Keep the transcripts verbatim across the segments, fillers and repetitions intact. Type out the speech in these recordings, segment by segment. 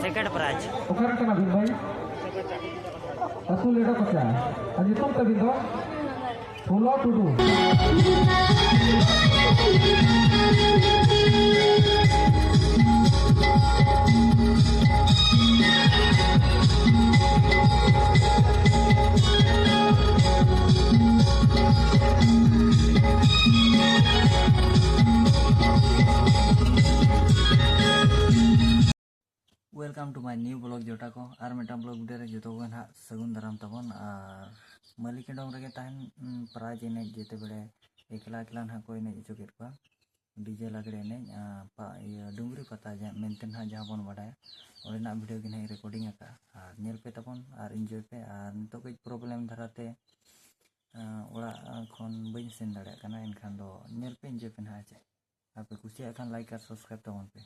Second prize. ᱚᱠᱟᱨᱮᱱ ᱠᱟᱱᱟᱵᱤᱱ ᱵᱷᱟᱹᱭ? ᱟᱹᱛᱩ ᱞᱮᱰᱚ ᱠᱚᱪᱟ᱾ ᱟᱨ ᱧᱩᱛᱩᱢ ᱛᱟᱵᱤᱱ ᱫᱚ? ᱯᱷᱩᱞᱚ ᱴᱩᱰᱩ᱾ Welcome to my new vlog ᱡᱚᱴᱟ ᱠᱚ, ᱟᱨ ᱢᱤᱫᱴᱟᱝ vlog video ᱨᱮ ᱡᱚᱛᱚ ᱠᱚᱜᱮ ᱱᱟᱦᱟᱜ ᱥᱟᱹᱜᱩᱱ ᱫᱟᱨᱟᱢ ᱛᱟᱵᱚᱱ᱾ ᱟᱨ ᱢᱟᱹᱞᱤ ᱠᱮᱸᱰᱚᱢ ᱨᱮᱜᱮ ᱛᱟᱦᱮᱱ, ᱩᱢ, prize ᱮᱱᱮᱡ ᱡᱮᱛᱮ ᱵᱮᱲᱮ ᱮᱠᱞᱟ ᱮᱠᱞᱟ ᱱᱟᱦᱟᱜ ᱠᱚ ᱮᱱᱮᱡ ᱦᱚᱪᱚ ᱠᱮᱫ ᱠᱚᱣᱟ᱾ DJ ᱞᱟᱜᱽᱲᱮ ᱮᱱᱮᱡ, ᱟ, ᱯᱟ-, ᱤᱭᱟᱹ, ᱰᱩᱝᱜᱽᱨᱤ ᱯᱟᱛᱟ ᱡᱟ-, ᱢᱮᱱᱛᱮ ᱱᱟᱦᱟᱜ ᱡᱟᱦᱟᱸ ᱵᱚᱱ ᱵᱟᱰᱟᱭᱟ, ᱚᱸᱰᱮᱱᱟᱜ video ᱜᱮ ᱱᱟᱦᱟᱜ ᱤᱧ recording ᱟᱠᱟᱫᱼᱟ᱾ ᱟᱨ ᱧᱮᱞ ᱯᱮ ᱛᱟᱵᱚᱱ ᱟᱨ enjoy ᱯᱮ᱾ ᱟᱨ ᱱᱤᱛᱚᱜ ᱠᱟᱹᱡ problem ᱫᱷᱟᱨᱟᱛᱮ, ᱟ, ᱚᱲᱟᱜ ᱠᱷᱚᱱ ᱵᱟᱹᱧ ᱥᱮᱱ ᱫᱟᱲᱮᱭᱟᱜ ᱠᱟᱱᱟ, ᱮᱱᱠᱷᱟᱱ ᱫᱚ ᱧᱮᱞ ᱯᱮ, enjoy ᱯᱮ ᱱᱟᱦᱟᱜ, ᱦᱮᱸ ᱪᱮ? ᱟᱨ ᱯᱮ ᱠᱩᱥᱤᱭᱟᱜ ᱠᱷᱟᱱ like ᱟᱨ subscribe ᱛᱟᱵᱚᱱ ᱯᱮ᱾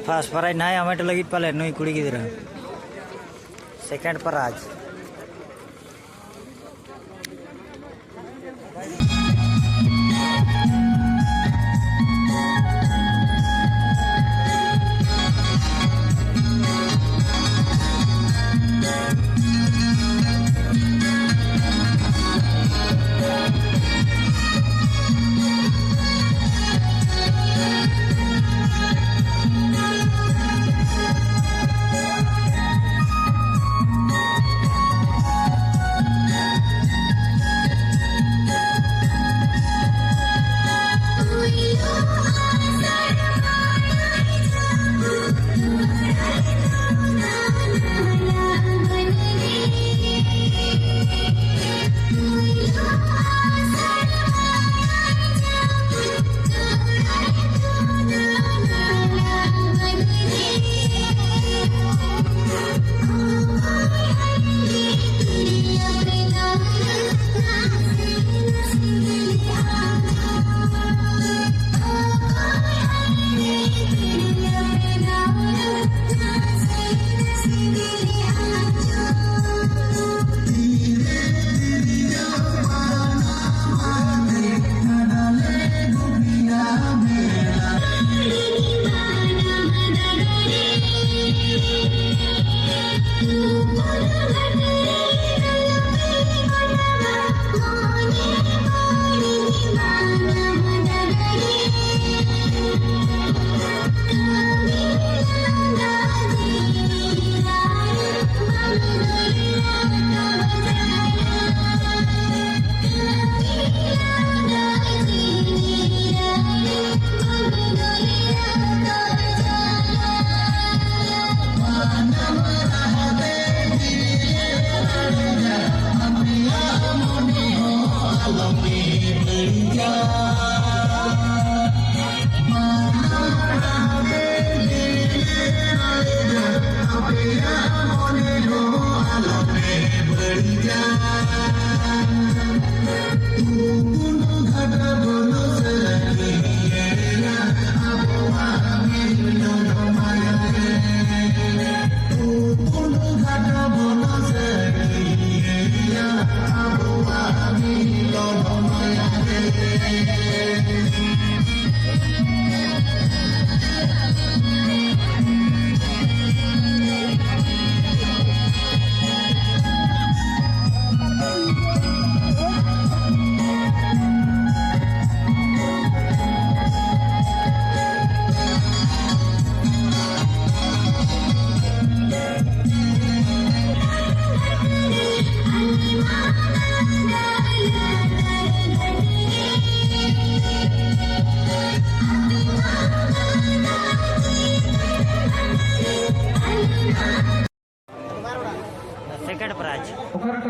ᱯᱷᱟᱥᱴ ᱯᱨᱟᱭᱤᱡᱽ ᱱᱟᱦᱟᱜ ᱦᱟᱢᱮᱴ ᱞᱟᱹᱜᱤᱫ ᱯᱟᱞᱮ ᱱᱩᱭ ᱠᱩᱲᱤ ᱜᱤᱫᱽᱨᱟᱹ᱾ Second prize.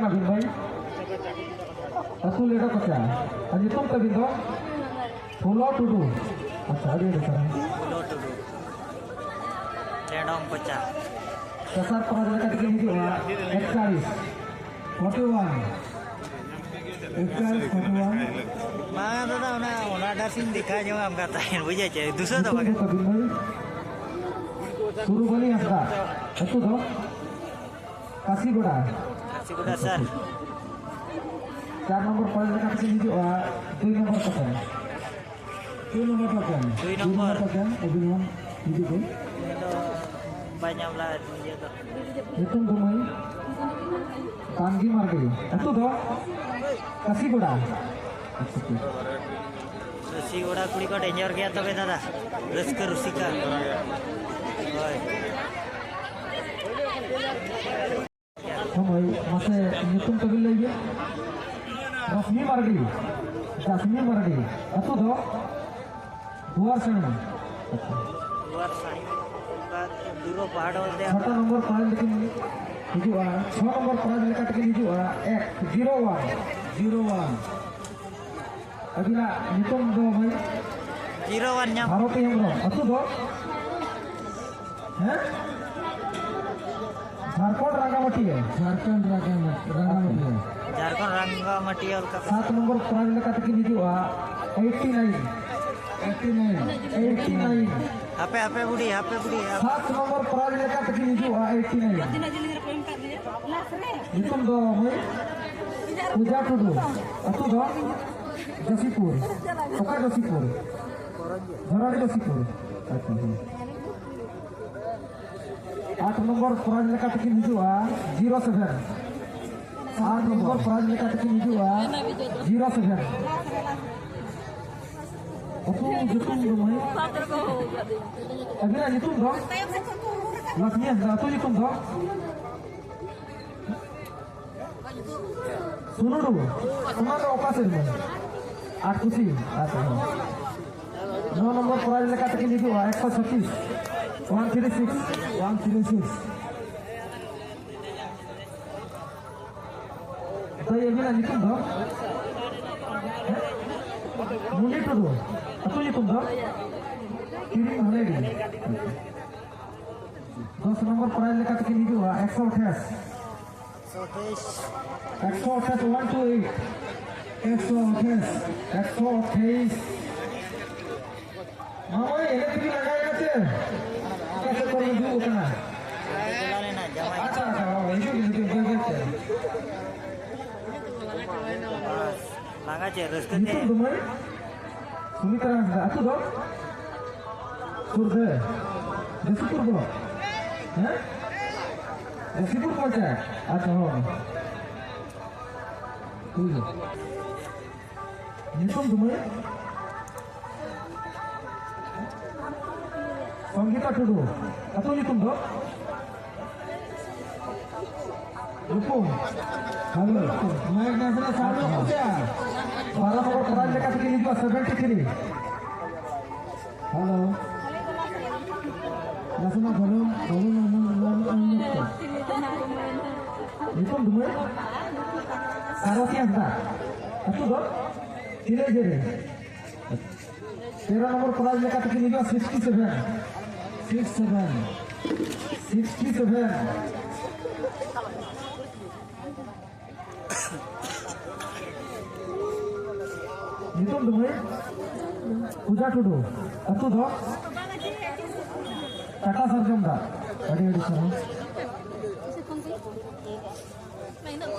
ᱟᱹᱵᱤᱱ ᱵᱷᱟᱹᱭ? ᱟᱹᱛᱩ ᱞᱮᱰᱚ ᱠᱚᱪᱟ᱾ ᱟᱨ ᱧᱩᱛᱩᱢ ᱛᱟᱹᱵᱤᱱ ᱫᱚ? ᱯᱷᱩᱞᱚ ᱴᱩᱰᱩ᱾ ᱟᱪᱪᱷᱟ, ᱟᱹᱰᱤ ᱟᱹᱰᱤ ᱥᱟᱨᱦᱟᱣ᱾ ᱯᱷᱩᱞᱚ ᱴᱩᱰᱩ᱾ ᱞᱮᱰᱚᱢ ᱠᱚᱪᱟ᱾ ᱫᱚᱥᱟᱨ ᱯᱚᱨᱟᱡᱽ ᱞᱮᱠᱟ ᱛᱮᱠᱤᱱ ᱦᱤᱡᱩᱜᱼᱟ, ᱮᱠᱛᱟᱞᱤᱥ, ᱯᱷᱳᱨᱴᱤ ᱳᱣᱟᱱ᱾ ᱮᱠᱛᱟᱞᱤᱥ, ᱯᱷᱳᱨᱴᱤ ᱳᱣᱟᱱ᱾ ᱵᱟᱝ ᱫᱟᱫᱟ, ᱚᱱᱟ, ᱚᱱᱟ ᱰᱟᱨᱥᱤᱧ ᱫᱮᱠᱷᱟ ᱧᱚᱜ ᱟᱢ ᱠᱟᱱ ᱛᱟᱦᱮᱸᱫ, ᱵᱩᱡᱷᱟᱹᱣ ᱪᱮ? ᱫᱩᱥᱟᱹᱣ ᱫᱚ ᱵᱟᱝ᱾ ᱧᱩᱛᱩᱢ ᱫᱚ ᱛᱟᱹᱵᱤᱱ ᱵᱷᱟᱹᱭ? ᱥᱩᱨᱩᱵᱟᱹᱞᱤ ᱦᱟᱸᱥᱫᱟ᱾ ᱟᱹᱛᱩ ᱫᱚ? ᱠᱟᱥᱤᱜᱳᱲᱟ᱾ ᱠᱟᱥᱤᱜᱳᱲᱟ, ᱥᱟᱨ᱾ ᱪᱟᱨ ᱱᱚᱢᱵᱚᱨ ᱯᱚᱨᱟᱡᱽ ᱞᱮᱠᱟ ᱛᱮᱠᱤᱱ ᱦᱤᱡᱩᱜᱼᱟ, ᱫᱩᱭ ᱱᱚᱢᱵᱚᱨ ᱠᱚᱛᱮ᱾ ᱫᱩᱭ ᱱᱚᱢᱵᱚᱨ ᱯᱟᱨᱠᱟᱱ᱾ ᱫᱩᱭ ᱱᱚᱢᱵᱚᱨ᱾ ᱫᱩᱭ ᱱᱚᱢᱵᱚᱨ ᱯᱟᱨᱠᱟᱱ, ᱚᱵᱷᱤᱱᱚᱱ, ᱦᱤᱡᱩᱜ ᱵᱤᱱ᱾ ᱩᱱᱤ ᱫᱚ ᱵᱟᱭ ᱧᱟᱢ ᱞᱮᱫᱟ ᱤᱭᱟᱹ ᱫᱚ᱾ ᱧᱩᱛᱩᱢ ᱫᱚ ᱢᱟᱹᱭ? ᱛᱟᱱᱜᱤ ᱢᱟᱨᱰᱤ᱾ ᱟᱹᱛᱩ ᱫᱚ? ᱠᱟᱥᱤᱜᱳᱲᱟ᱾ ᱟᱪᱪᱷᱟ, ᱴᱷᱤᱠ᱾ ᱠᱟᱥᱤᱜᱳᱲᱟ ᱠᱩᱲᱤ ᱠᱚ ᱰᱮᱧᱡᱟᱨ ᱜᱮᱭᱟ ᱛᱚᱵᱮ ᱫᱟᱫᱟ᱾ ᱨᱟᱹᱥᱠᱟᱹ ᱨᱩᱥᱤᱠᱟ᱾ ᱦᱳᱭ᱾ ᱦᱳᱭ, ᱢᱟᱥᱮ ᱧᱩᱛᱩᱢ ᱛᱟᱵᱤᱱ ᱞᱟᱹᱭ ᱵᱤᱱ᱾ ᱨᱚᱥᱢᱤ ᱢᱟᱨᱰᱤ, ᱡᱟᱥᱢᱤ ᱢᱟᱨᱰᱤ, ᱟᱹᱛᱩ ᱫᱚ ᱫᱩᱣᱟᱨ ᱥᱟᱹᱲᱤ᱾ ᱫᱩᱣᱟᱨ ᱥᱟᱹᱲᱤ᱾ ᱚᱱᱠᱟ ᱫᱩᱨᱚ ᱯᱟᱦᱟᱲ ᱚᱱᱛᱮ᱾ ᱪᱷᱚᱴᱟ ᱱᱚᱢᱵᱚᱨ ᱯᱨᱟᱭᱤᱡᱽ ᱞᱮᱠᱤᱱ ᱦᱤᱡᱩᱜᱼᱟ, ᱪᱷᱚ ᱱᱚᱢᱵᱚᱨ ᱯᱨᱟᱭᱤᱡᱽ ᱞᱮᱠᱟ ᱛᱮᱠᱤᱱ ᱦᱤᱡᱩᱜᱼᱟ, ᱮᱠ ᱡᱤᱨᱳ ᱳᱣᱟᱱ᱾ Zero one. ᱟᱹᱵᱤᱱᱟᱜ ᱧᱩᱛᱩᱢ ᱫᱚ ᱵᱷᱟᱹᱭ? ᱡᱤᱨᱳ ᱳᱣᱟᱱ ᱧᱟᱢ᱾ ᱵᱷᱟᱨᱚᱛᱤ ᱦᱮᱢᱵᱨᱚᱢ, ᱟᱹᱛᱩ ᱫᱚ? ᱦᱮᱸ? ᱡᱷᱟᱲᱠᱷᱚᱸᱰ ᱨᱟᱸᱜᱟᱢᱟᱹᱴᱤᱭᱟᱹ᱾ ᱡᱷᱟᱲᱠᱷᱚᱸᱰ ᱨᱟᱸᱜᱟᱢᱟᱹᱴᱤᱭᱟᱹ᱾ ᱡᱷᱟᱲᱠᱷᱚᱸᱰ ᱨᱟᱸᱜᱟᱢᱟᱹᱴᱤᱭᱟᱹ ᱚᱞᱠᱟ᱾ ᱥᱟᱛ ᱱᱚᱢᱵᱚᱨ ᱯᱨᱟᱭᱤᱡᱽ ᱞᱮᱠᱟ ᱛᱮᱠᱤᱱ ᱦᱤᱡᱩᱜᱼᱟ, eighty nine. Eighty nine. Eighty nine. ᱦᱟᱯᱮ, ᱦᱟᱯᱮ ᱵᱩᱰᱷᱤ, ᱦᱟᱯᱮ ᱵᱩᱰᱷᱤ, ᱦᱟᱯᱮ᱾ ᱥᱟᱛ ᱱᱚᱢᱵᱚᱨ ᱯᱨᱟᱭᱤᱡᱽ ᱞᱮᱠᱟ ᱛᱮᱠᱤᱱ ᱦᱤᱡᱩᱜᱼᱟ, ᱮᱭᱤᱴᱤ ᱱᱟᱭᱤᱱ᱾ ᱧᱩᱛᱩᱢ ᱫᱚ ᱢᱟᱹᱭ ᱯᱩᱡᱟ ᱴᱩᱰᱩ, ᱟᱹᱛᱩ ᱫᱚ ᱡᱟᱹᱥᱤᱯᱩᱨ᱾ ᱚᱠᱟ ᱡᱟᱹᱥᱤᱯᱩᱨ? ᱡᱷᱚᱨᱟᱰᱤ ᱡᱟᱹᱥᱤᱯᱩᱨ᱾ ᱟᱪᱪᱷᱟ, ᱦᱮᱸ᱾ ᱟᱴ ᱱᱚᱢᱵᱚᱨ ᱯᱨᱟᱭᱤᱡᱽ ᱞᱮᱠᱟ ᱛᱮᱠᱤᱱ ᱦᱤᱡᱩᱜᱼᱟ, ᱡᱤᱨᱳ ᱥᱮᱵᱷᱮᱱ᱾ ᱟᱴ ᱱᱚᱢᱵᱚᱨ ᱯᱨᱟᱭᱤᱡᱽ ᱞᱮᱠᱟ ᱛᱮᱠᱤᱱ ᱦᱤᱡᱩᱜᱼᱟ, ᱡᱤᱨᱳ ᱥᱮᱵᱷᱮᱱ᱾ ᱟᱹᱛᱩ ᱧᱩᱛᱩᱢ ᱫᱚ ᱢᱟᱹᱭ? ᱟᱹᱵᱤᱱᱟᱜ ᱧᱩᱛᱩᱢ ᱫᱚ? ᱞᱟᱠᱷᱢᱤ ᱦᱟᱸᱥᱫᱟ᱾ ᱟᱹᱛᱩ ᱧᱩᱛᱩᱢ ᱫᱚ? ᱥᱩᱱᱩᱰᱩ᱾ ᱚᱱᱟ ᱫᱚ ᱚᱠᱟ ᱥᱮᱫ ᱨᱮ? ᱟᱴ ᱠᱩᱥᱤ᱾ ᱟᱪᱪᱷᱟ, ᱦᱮᱸ᱾ ᱱᱚ ᱱᱚᱢᱵᱚᱨ ᱯᱨᱟᱭᱤᱡᱽ ᱞᱮᱠᱟ ᱛᱮᱠᱤᱱ ᱦᱤᱡᱩᱜᱼᱟ, ᱮᱠᱥᱚ ᱪᱷᱟᱵᱵᱤᱥ, one three six, one three six. ᱛᱚ, ᱟᱹᱵᱤᱱᱟᱜ ᱧᱩᱛᱩᱢ ᱫᱚ? ᱦᱮᱸ? ᱢᱩᱱᱰᱤ ᱴᱩᱰᱩ᱾ ᱟᱹᱛᱩ ᱧᱩᱛᱩᱢ ᱫᱚ? ᱠᱤᱨᱤᱧ ᱵᱷᱟᱞᱮ ᱜᱮ᱾ ᱫᱚᱥ ᱱᱚᱢᱵᱚᱨ ᱯᱨᱟᱭᱤᱡᱽ ᱞᱮᱠᱟ ᱛᱮᱠᱤᱱ ᱦᱤᱡᱩᱜᱼᱟ, ᱮᱠᱥᱚ ᱟᱴᱷᱟᱥ᱾ ᱮᱠᱥᱚ ᱟᱴᱷᱟᱥ, ᱚᱣᱟᱱ ᱴᱩ ᱮᱭᱤᱴ᱾ ᱮᱠᱥᱚ ᱟᱴᱷᱟᱥ, ᱮᱠᱥᱚ ᱟᱴᱷᱟᱥ᱾ ᱱᱚᱜᱼᱚᱭ ᱮᱱᱮᱡ ᱛᱮᱜᱮ ᱞᱟᱸᱜᱟᱭᱮᱱᱟ ᱥᱮ? ᱚᱠᱟ ᱥᱮᱫ ᱠᱚᱨᱮ ᱫᱩᱲᱩᱵ ᱟᱠᱟᱱᱟ? ᱟᱪᱪᱷᱟ, ᱟᱪᱪᱷᱟ, ᱦᱳᱭ, ᱦᱤᱡᱩᱜ ᱵᱤᱱ, ᱦᱤᱡᱩᱜ ᱵᱤᱱ, ᱵᱟᱹᱭ ᱵᱟᱹᱭ ᱛᱮ᱾ ᱞᱟᱸᱜᱟ ᱪᱮᱫ ᱨᱟᱹᱥᱠᱟᱹ ᱛᱮ? ᱧᱩᱛᱩᱢ ᱫᱚ ᱢᱟᱹᱭ? ᱥᱩᱢᱤᱛᱨᱟ ᱦᱟᱸᱥᱫᱟ᱾ ᱟᱹᱛᱩ ᱫᱚ? ᱥᱩᱨ ᱨᱮ? ᱡᱚᱥᱤᱯᱩᱨ ᱵᱞᱚᱠ? ᱦᱮᱸ? ᱡᱚᱥᱤᱯᱩᱨ ᱯᱚᱧᱪᱟᱭᱮᱛ? ᱟᱪᱪᱷᱟ, ᱦᱳᱭ᱾ ᱴᱷᱤᱠ ᱜᱮᱭᱟ᱾ ᱧᱩᱛᱩᱢ ᱫᱚ ᱢᱟᱹᱭ? ᱥᱚᱝᱜᱤᱛᱟ ᱴᱩᱰᱩ᱾ ᱟᱹᱛᱩ ᱧᱩᱛᱩᱢ ᱫᱚ? ᱧᱩᱛᱩᱢ? ᱦᱮᱞᱳ᱾ ᱢᱟᱭᱤᱠ ᱱᱟᱥᱮᱱᱟᱜ ᱥᱟᱢᱱᱮ ᱠᱚ ᱥᱮ? ᱵᱟᱨᱚ ᱱᱚᱢᱵᱚᱨ ᱯᱨᱟᱭᱤᱡᱽ ᱞᱮᱠᱟ ᱛᱮᱜᱮ ᱦᱤᱡᱩᱜᱼᱟ, ᱥᱮᱵᱷᱮᱱᱴᱤ ᱛᱷᱨᱤ᱾ ᱦᱮᱞᱳ᱾ ᱱᱟᱥᱮᱱᱟᱜ ᱵᱷᱚᱞᱩᱢ, ᱵᱷᱚᱞᱩᱢ ᱮᱢ, ᱮᱢ, ᱮᱢ, ᱮᱢ ᱧᱚᱜ ᱠᱚ᱾ ᱧᱩᱛᱩᱢ ᱫᱚ ᱢᱟᱹᱭ? ᱥᱟᱨᱚᱥᱤ ᱦᱟᱸᱥᱫᱟ᱾ ᱟᱹᱛᱩ ᱫᱚ? ᱛᱤᱱᱟᱹᱜ ᱡᱷᱟᱹᱞ ᱨᱮ? ᱛᱮᱨᱚ ᱱᱚᱢᱵᱚᱨ ᱯᱨᱟᱭᱤᱡᱽ ᱞᱮᱠᱟ ᱛᱮᱠᱤᱱ ᱦᱤᱡᱩᱜᱼᱟ, sixty seven. Six seven. Sixty seven. ᱧᱩᱛᱩᱢ ᱫᱚ ᱢᱟᱹᱭ? ᱯᱩᱡᱟ ᱴᱩᱰᱩ᱾ ᱟᱹᱛᱩ ᱫᱚ? ᱴᱟᱴᱟ ᱥᱟᱨᱡᱚᱢ ᱫᱟᱜ᱾ ᱟᱹᱰᱤ ᱟᱹᱰᱤ ᱥᱟᱨᱦᱟᱣ᱾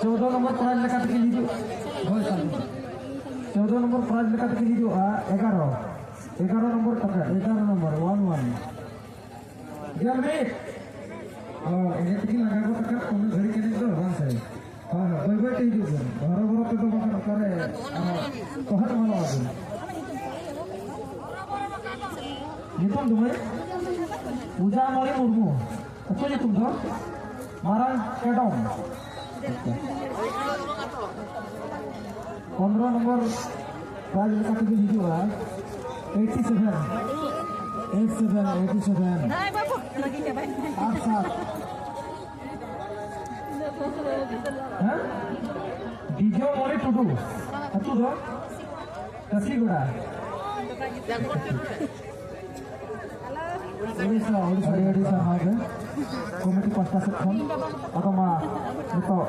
ᱪᱳᱫᱚ ᱱᱚᱢᱵᱚᱨ ᱯᱨᱟᱭᱤᱡᱽ ᱞᱮᱠᱟ ᱛᱮᱠᱤᱱ ᱦᱤᱡᱩᱜ, ᱦᱳᱭ, ᱥᱟᱨ᱾ ᱪᱳᱫᱚ ᱱᱚᱢᱵᱚᱨ ᱯᱨᱟᱭᱤᱡᱽ ᱞᱮᱠᱟ ᱛᱮᱠᱤᱱ ᱦᱤᱡᱩᱜᱼᱟ, ᱮᱜᱟᱨᱚ᱾ ᱮᱜᱟᱨᱚ ᱱᱚᱢᱵᱚᱨ ᱴᱟᱠᱟ, ᱮᱜᱟᱨᱚ ᱱᱚᱢᱵᱚᱨ, ᱚᱣᱟᱱ ᱚᱣᱟᱱ᱾ ᱜᱮᱞ ᱢᱤᱫ᱾ ᱚ, ᱮᱱᱮᱡ ᱛᱮᱠᱤᱱ ᱞᱟᱸᱜᱟ ᱜᱚᱫ ᱟᱠᱟᱫ, ᱩᱱᱟᱹᱜ ᱜᱷᱟᱹᱲᱤᱡ ᱮᱱᱮᱡ ᱫᱚ, ᱵᱟᱝ ᱥᱮ? ᱦᱳᱭ, ᱦᱳᱭ, ᱵᱟᱹᱭ ᱵᱟᱹᱭ ᱛᱮ ᱦᱤᱡᱩᱜ ᱵᱤᱱ᱾ ᱦᱚᱨᱚ ᱵᱚᱨᱚ ᱛᱮᱫᱚ ᱵᱟᱠᱷᱟᱱ ᱚᱠᱟᱨᱮ, ᱟᱨᱦᱚᱸ ᱛᱚᱦᱚᱫ ᱮᱢᱟᱱᱚᱜᱼᱟ ᱵᱤᱱ᱾ ᱧᱩᱛᱩᱢ ᱫᱚ ᱢᱟᱹᱭ? ᱯᱩᱡᱟᱢᱚᱬᱤ ᱢᱩᱨᱢᱩ᱾ ᱟᱹᱛᱩ ᱧᱩᱛᱩᱢ ᱫᱚ? ᱢᱟᱨᱟᱝ ᱠᱮᱰᱚᱢ᱾ ᱯᱚᱱᱨᱚ ᱱᱚᱢᱵᱚᱨ ᱯᱨᱟᱭᱤᱡᱽ ᱞᱮᱠᱟ ᱛᱮᱵᱤᱱ ᱦᱤᱡᱩᱜᱼᱟ, eighty seven. Eight seven, eighty seven. ᱟᱴ ᱥᱟᱛ᱾ ᱦᱮᱸ? ᱵᱤᱡᱚᱭ ᱢᱚᱬᱤ ᱴᱩᱰᱩ, ᱟᱹᱛᱩ ᱫᱚ ᱠᱟᱹᱥᱤᱜᱚᱲᱟ, ᱩᱲᱤᱥᱥᱟ, ᱩᱲᱤᱥᱥᱟ᱾ ᱟᱹᱰᱤ ᱟᱹᱰᱤ ᱥᱟᱨᱦᱟᱣ ᱜᱮ ᱠᱚᱢᱤᱴᱤ ᱯᱟᱦᱴᱟ ᱥᱮᱫ ᱠᱷᱚᱱ᱾ ᱟᱫᱚ ᱢᱟ ᱱᱤᱛᱚᱜ